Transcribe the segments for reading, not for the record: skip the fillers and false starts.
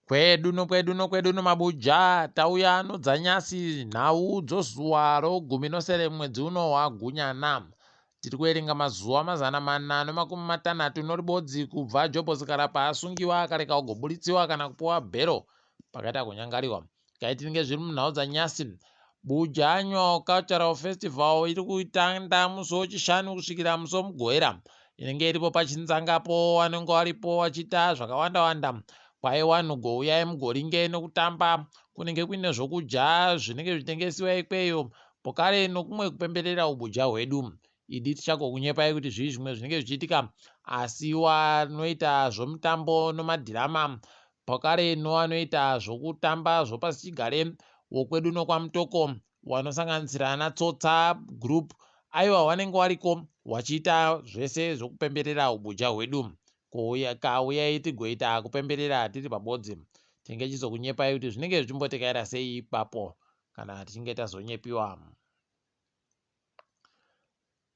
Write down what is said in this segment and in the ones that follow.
Kwedu nokwedu nokwedu nomabuja tauya nodzanyasi nhau dzozuva rogumi nosere mwedzi uno waGunyana. Tiri kuverenga mazuva 461 noribodzi kubva Jobho Sikarapa asungiwa akareka kugoburitsiwa kana kupiwa bhero pakaita kunyangariwa. Kaitinge zviri munhau dzanyasi. Buja Annual Cultural Festival iri kutanda musi weChishanu kusvikira musi weMugovera. Inenge iripo pachinzangapo vanenge varipo vachiita zvakawanda wanda. Kwai wanhu gouyai mugoringe nokutamba kunenge kuine zvokudya zvinenge zvichitengesiwa ikweyo pokare nokumwe kupemberera ubuja hwedu. Idi tichagokunyepai kuti zvii zvimwe zvinenge zvichiitika asi wanoita zvomutambo nomadhirama pakare nowanoita zvokutamba zvopasichigare wokwedu nokwaMutoko wanosanganisira ana Tsotsa Group aiwa wanenge wariko wachiita zvese zvokupemberera ubuja hwedu. Kauyai tigoita kupemberera tiri pabodzi. Tinenge tichizokunyepai kuti zvinenge zvichimbotekaira sei ipapo kana tichinge tazonyepiwa.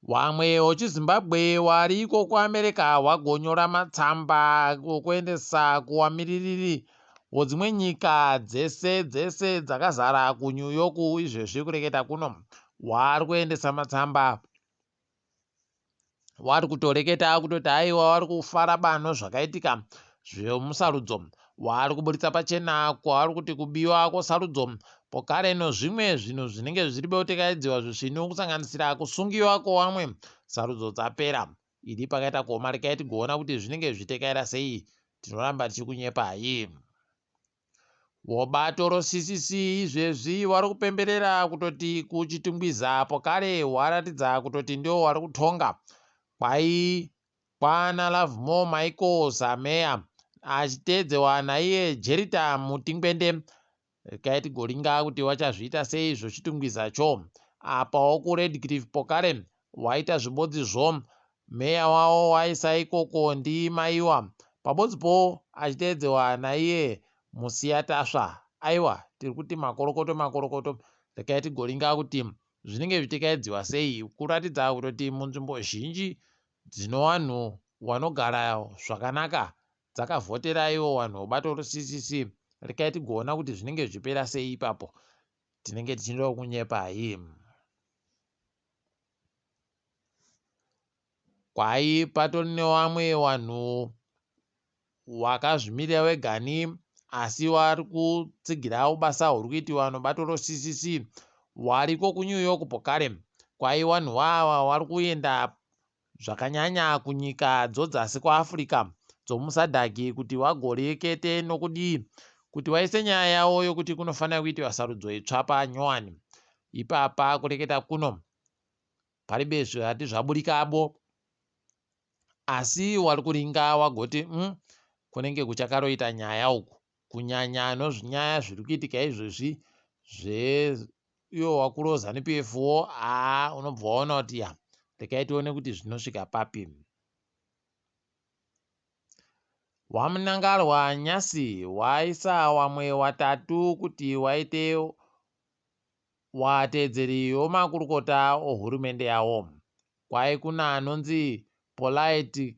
Wamwe wechiZimbabwe wariko kuAmerica wagonyora matsamba okuendesa kuwamiririri wodzimwe nyika dzese dzese dzakazara kuNew York izvezvi kureketa kuno wari kuendesa matsamba wari kutoreketa kutoti aiwa wari kufara bano zvakaitika zvemusarudzo waari kuburitsa pachena kwaari kuti kubiwa kwesarudzo pokare nozvimwe zvinhu zvinenge zviri beotekaidziwa zvisvinu kusanganisira kusungiwa kwewamwe sarudzo dzapera idi pakaita kuoma rekai tigoona kuti zvinenge zvichitekaira sei tinoramba tichikunyepai Wobato roCCC izvezvi wari kupemberera kutoti kuChitungwiza pokare waratidza kutoti ndiwo wari kutonga. Kwai kwana Lovemore Michael sameya achiteedzewa naiye Jerita Mutingwende. Rekai tigoringa kuti wachazviita sei zvoChitungwiza cho. Apawo kuRedcliff pokare waita zvibodzi zvo Meya wawo waisa ikoko ndi Maiwa pabodzipo achiteedzewa naiye Musiyatasva. Aiwa tiri kuti makorokoto makorokoto regai tigoringa kuti zvinenge zvichikaidziwa sei kuratidza kutoti munzvimbo zhinji dzinowanhu wanogara zvakanaka dzakavhotera iwo wanhu webato reCCC regai tigoona kuti zvinenge zvichipera sei ipapo tinenge tichindokunyepai. Kwai patori newamwe wanhu wakazvimirira wegani asi wari kutsigirawo basa huri kuitiwa nobato roCCC wariko kuNew York pokare. Kwai wanhu wawa wari kuenda zvakanyanya kunyika dzodzasi kuAfrica dzomuSADC kuti wagorekete nokudii kuti waise nyaya yawo yokuti kunofanira kuitiwa sarudzo itsva panyowani. Ipapa kureketa kuno paribe zvati zvaburikabo asi wari kuringa wagoti mm, kunenge kuchakaroita nyaya uku kunyanya nozvinyaya zviri kuitika izvezvi zveiyo wakuru weZanu PF wo aa unobva waona kuti ya regai tione kuti zvinosvika papi. WaMnangarwa nyasi waisa wamwe watatu kuti waite Wateedzeri wemakurukota ohurumende yawo. Kwai kuna anonzi Polite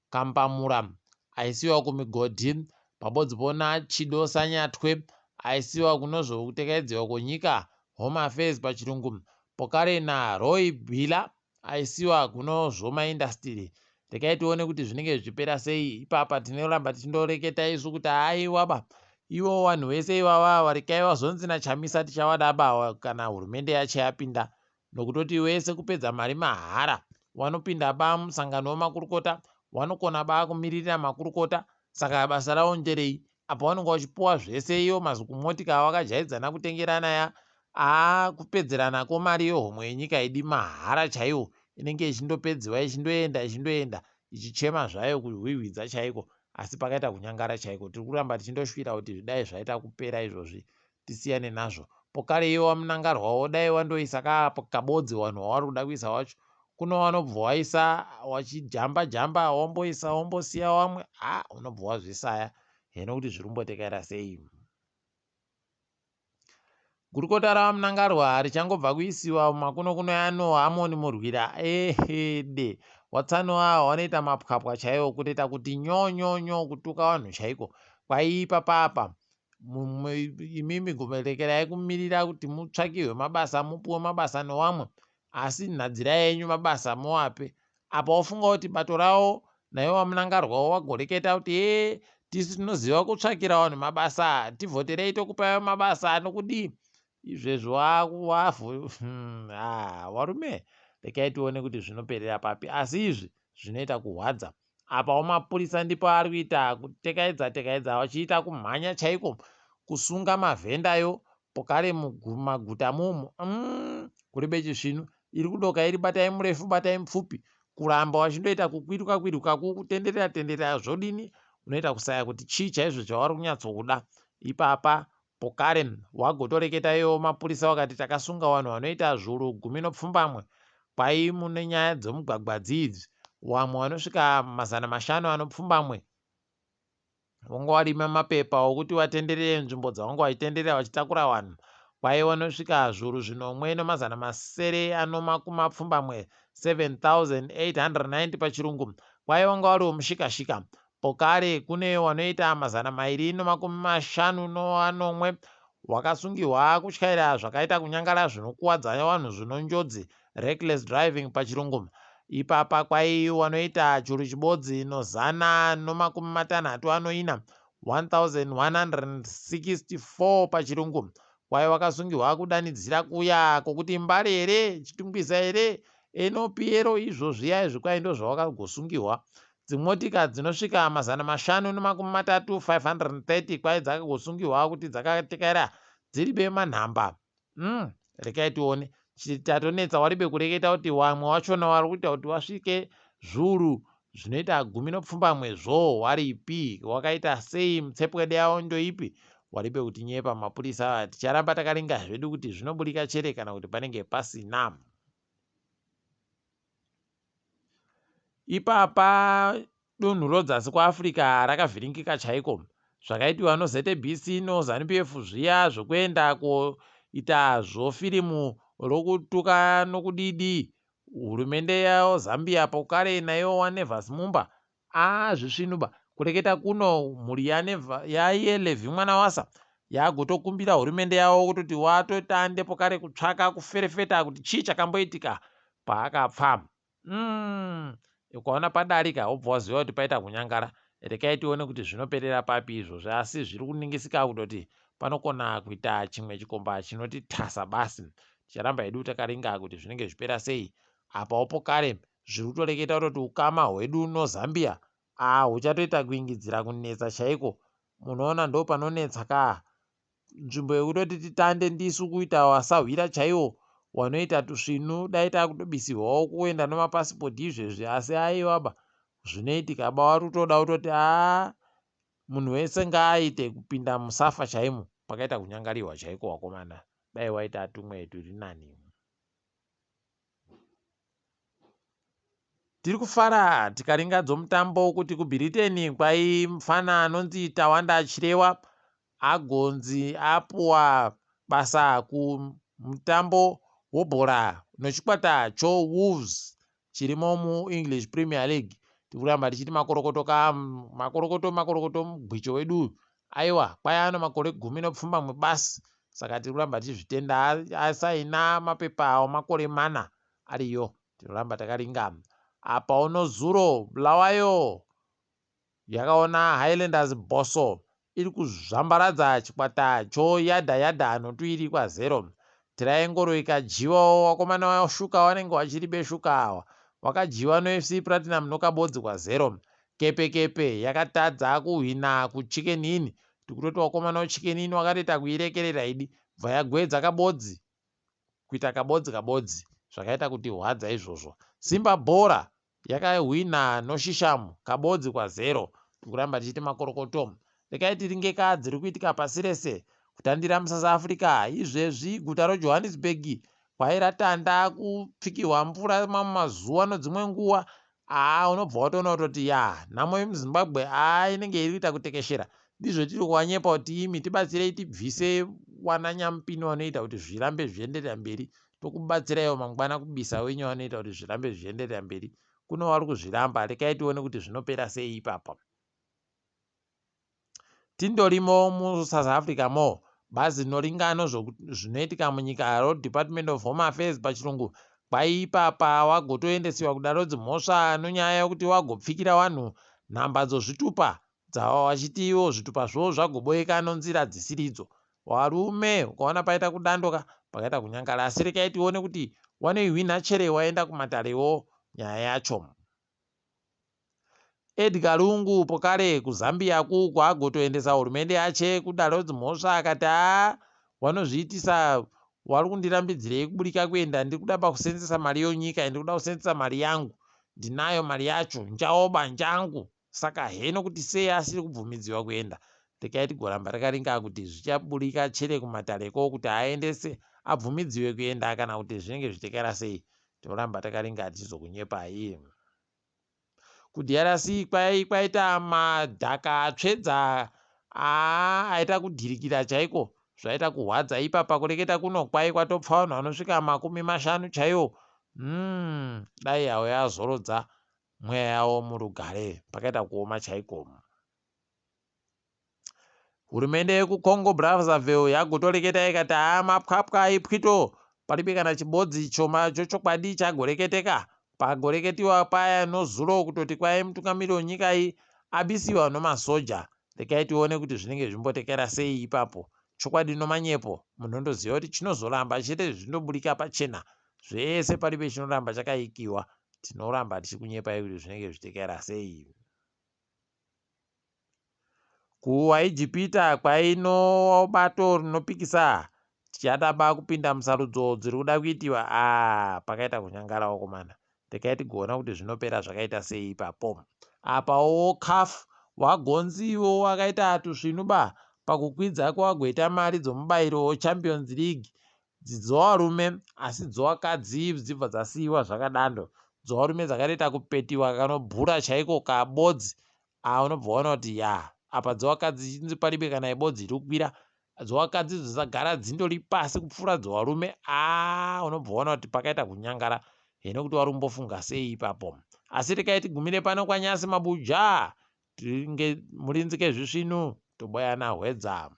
Kampamura aisiwa kumigodhi pabodzipo naChido Sanyatwe aisiwa kunozvokutekaidziwa kwenyika, Home Affairs pachirungu, pokare naRoy Bhila aisiwa kuno zvomaindastiri. Rekai tione kuti zvinenge zvichipera sei ipapa tinoramba tichindoreketa isu kuti aiwa ba ivo vanhu vese ivava ava rekai vazonzi nachamisa tichavada ba kana hurumende yacho yapinda nokutoti wese kupedza mari mahara wanopinda ba musangano wemakurukota wanokona ba kumiririra makurukota saka basa ravo nderei Apa vanenge vachipuwa zvese iyo mazikumotika awakajaidzana kutengerana ya aa kupedzerana ko mari yehomwe yenyika idi mahara chaiwo inenge ichindopedziwa ichindoenda ichindoenda ichichema zvayo kuhwihwidza chaiko asi pakaita kunyangara chaiko tiri kuramba tichindoshuvira kuti zvidai zvaita kupera izvozvi tisiyane nazvo pokare iwe wamunangarwawo dai wandoisa ka kabodzi wanhu wawari kuda kuisa wacho kuno wanobva waisa wachijamba jamba womboisa wombosiya wamwe ha unobva wazvisaya heno kuti zviri kumbotekaira sei Gurukota raVaMnangarwa richangobva kuisiwa mumakuno kuno ano Amon Murwira ehede watsano awa wanoita mapwapwa chaiwo kutoita kuti nyo nyo nyo kutuka vanhu chaiko. Kwai ipapa apa imimi rekerai kumirira kuti mutsvakirwe mabasa mupuwe mabasa newamwe asi nhadzirai enyu mabasa muwape. Apa wofunga kuti bato rawo naiwo waMnangagwa wagoreketa kuti hee tisu tinoziva kutsvakira vanhu mabasa tivhoterei tokupai mabasa nokudii izvezvi wavhu ah, warume rekai tione kuti zvinoperera papi asi izvi zvinoita kuhwadza Apawo mapurisa ndipo ari kuita kutekaidza tekaidza vachiita kumhanya chaiko kusunga mavhendayo pokare mumaguta mumu mm, kuri bechisvinu iri kudoka iri batai murefu batai mupfupi kuramba wachindoita kukwirwa kwirwa kutenderera tenderera zvodini unoita kusaya kuti chii chaizvo chavari kunyatsokuda ipapa Pokare wagotoreketa iwo mapurisa wakati takasunga wanhu wanoita zvuru gumi nopfumbamwe kwai mune nyaya dzomugwagwa dziidzi wamwe wanosvika 500 anopfumbamwe wanga warima mapepa okuti watenderere nzvimbo dzawanga wachitenderera wachitakura wanhu kwai wanosvika zvuru zvinomwe nomazana masere anomakumi mapfumbamwe 7890 pachirungu kwai wanga wari womushikashika Pokare kune wanoita 257 wakasungihwa kutyaira zvakaita kunyangara zvinokuwadza wanhu zvinonjodzi, reckless driving pachirungu. Ipapa kwai wanoita churu chibodzi nozana nomakumi matanhatu anoina, 1164 pachirungu. Kwai wakasungihwa kudanidzira kuya kokuti Mbare here, Chitungwiza here, Enopiyero izvo zviya izvi kwai ndozvawakagosungihwa. Dzimotika dzinosvika 530, 530 kwai dzakagosungihwa kuti dzakatekaira dziri bemanhamba. Umm rekai tione. Chatonetsa waribe kureketa kuti wamwe wachona wari kuita kuti wasvike zvuru zvinoita gumi nopfumbamwe zvoo waripi wakaita sei mutsepwede yawo ndoipi waribe kuti nyepa mapurisa ava ticharamba takaringa zvedu kuti zvinoburika chere kana kuti panenge pasina. Ipapa dunhu rodzasi kuAfrica rakavhiringika chaiko. Zvakaitiwa noZBC noZanu-PF zviya zvokuenda koita zvofirimu rokutuka nokudii-dii hurumende yeZambia pokare naiwo waNevers Mumba Aa zvisvinuba kureketa kuno mhuri yaiye Levy Mwanawasa yagotokumbira hurumende yavo kutoti watotande pokare kutsvaka kuferefeta kuti chii chakamboitika paakapfa. Umm ukaona padarika wobva waziva kuti paita kunyangara. Rekai tione kuti zvinoperera papi izvozvi asi zviri kuningisika kutoti panokona kuita chimwe chikomba chinoti tasa basi. Ticharamba hedu takaringa kuti zvinenge zvipera sei. Apawo pokare Zviri kutoreketa kutoti ukama hwedu noZambia ah huchatoita kuingidzira kunetsa chaiko. Munoona ndopanonetsa kaa. Nzvimbo yekutoti titande ndisu kuita wasahwira chaiwo wanoita tusvinu dai takutobisirwawo kuenda nomapasipoti izvezvi asi aiwaba zvinoitika ba warikutoda kutoti haa munhu wese ngaaite kupinda musafa chaimo pakaita kunyangariwa chaiko wakomana dai waita tumwe turi nani. Tiri kufara tikaringa dzomutambo kuti kuBhiriteni kwai mufana anonzi Tawanda Chirewa agonzi apuwa basa kumutambo wobhora nechikwata choWolves chirimo muEnglish Premier League. Tiri kuramba tichiti makorokoto ka makorokoto makorokoto mugwicho wedu uyu. Aiwa kwai ano makore 17 basi saka tiri kuramba tichizvitenda asaina mapepa awo makore mana ariyo. Tinoramba takaringa. Apa uno zuro Bulawayo yakaona Highlanders Bosso iri kuzvambaradza chikwata cho Yadha Yadha notuiri kwazero. Tiraengoro ikadyiwawo wakomana washuka wanenge wachiri beshuka awa wakadyiwa noFC Platinum nokabodzi kwazero. Kepe Kepe yakatadza kuhwina kuChicken Inn tikutoti wakomana weChicken Inn wakatoita kuirekerera idi bva yagwedza kabodzi kuita kabodzi kabodzi zvakaita kuti hwadza izvozvo. Simba Bhora yakahwina noShisham kabodzi kwazero. Tikuramba tichiti makorokoto. Rekai tiringe ka dziri kuitika pasi rese. Kutandira muSouth Africa izvezvi guta roJohannesburg kwai ratanda kupfikihwa mvura mamwe mazuva nodzimwe nguva Haa unobva watoona kutoti yaa nhamo yemuZimbabwe haa inenge iri kuita kutekeshera. Ndizvo tiri kuvanyepa kuti imi tibatsirei tibvise wana nyamupini wanoita kuti zvirambe zvichienderera mberi tokubatsiraiwo mangwana kubisa wenyu wanoita kuti zvirambe zvichienderera mberi. Kuno vari kuzviramba rekai tione kuti zvinopera sei ipapa. Tindorimo muSouth Africa mo bazi rinoringano zvinoitika munyika roDepartment of Home Affairs pachirungu kwai ipapa wagotoendesiwa kudare dzimhosva nonyaya yokuti wagopfikira wanhu nhamba dzozvitupa dzavo vachiti ivo zvitupa zvovo zvagoboeka nonzira dzisiridzo. Varume ukaona paita kudandoka pakaita kunyangara asi rekai tione kuti wanoihwinha chere waenda kumatarewo nyaya yacho. Edgar Lungu pokare kuZambia ku kwaagotoendesa hurumende yache kudare redzimhosva akati haa wanozviitisa wari kundirambidzirei kuburika kuenda ndiri kuda pakusenzesa mari yonyika ndiri kuda kusenzesa mari yangu ndinayo mari yacho njaoba njangu saka heno kuti sei asiri kubvumidziwa kuenda rekai tigoramba takaringa kuti zvichaburika chere kumatareko kuti aendese abvumidziwe kuenda kana kuti zvinenge zvichitekaira sei tinoramba takaringa tichizokunyepai. KuDRC kwai kwaita madhaka atsvedza aa aita kudhirikira chaiko zvaita kuhwadza ipapa kureketa kuno kwai kwatopfa vanhu vanosvika 50 chaiwo umm dai yauya yazorodza mweya yavo murugare pakaita kuoma chaiko. Hurumende yekuCongo Brazzaville yagotoreketa ikati haa mapwapwa aipwito palibe kana chibodzi choma chochokwadi chagoreketeka. Pagoreketiwa paya nozuro kutoti kwai mutungamiri wenyika iyi abisiwa nomasoja. Rekai tione kuti zvinenge zvimbotekera sei ipapo. Chokwadi nomanyepo munondoziva kuti chinozoramba chete zvindoburika pachena zvese palibe chinoramba chakaikiwa. Tinoramba tichikunyepai kuti zvinenge zvichitekera sei. KuIjipita kwaino bato rinopikisa tichadaba kupinda musarudzo dziri kuda kuitiwa aah pakaita kunyangara vakomana regai tigoona kuti zvinopera zvakaita sei ipapo. Apawo CAF wagonziwo wakaita tusvinu ba pakukwidza kwawagoita mari dzomubairo weChampions League dzovarume asi dzovakadzi dzibva dzasiiwa zvakadando dzovarume dzakatoita kupetiwa kanobhura chaiko kabodzi Ah unobva waona kuti yaa apa dzovakadzi chinzi paribe kana ibodzi iri kukwira dzovakadzi dzisagara dzindori pasi kupfuura dzovarume aa unobva waona kuti pakaita kunyangara hino kuti wari kumbofunga sei ipapo asi rekai tigumire pano kwanyasi mabuja tinge murinzike zvisvinu toboyana hwedza.